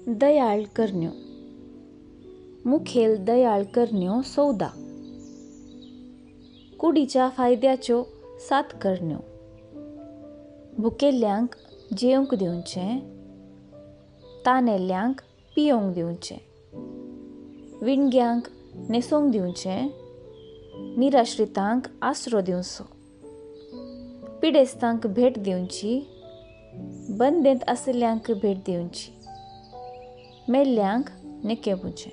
दयाळ करण्यो. मुखेल दयाळ करण्यो 14. कुडीच्या फायद्याच्यो 7 करण्यो. भुकेल्ल्यांक जेवंक दिवचें, तानेल्ल्यांक पियोंक दिवचें, विणग्यांक न्हेसोवंक दिवचें, निराश्रितांक आसरो दिवचो, पिडेस्तांक भेट दिवची, बंदेंत आशिल्ल्यांक भेट दिवची, मेल्ल्यांक नेकेवचें.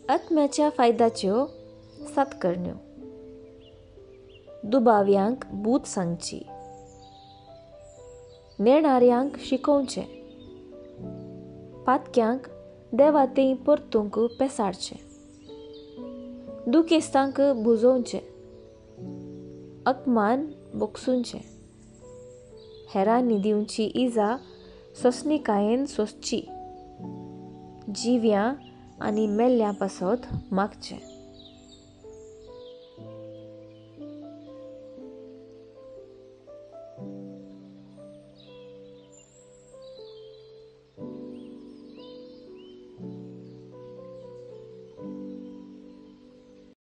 आत्म्याच्या फायद्याच्यो 7 करण्यो. दुबाव्यांक बूद सांगची, नेणाऱ्यांक शिकोवचें, पातक्यांक देवातें परतूंक पेसाडचें, दुखेस्तांक भुजोवचें, अपमान बोगसुचें, हेरांनी दिवची इजा सोंसणीकायेन सोंसची, जिव्यां आनी मेल्ल्यां पासत मागचें.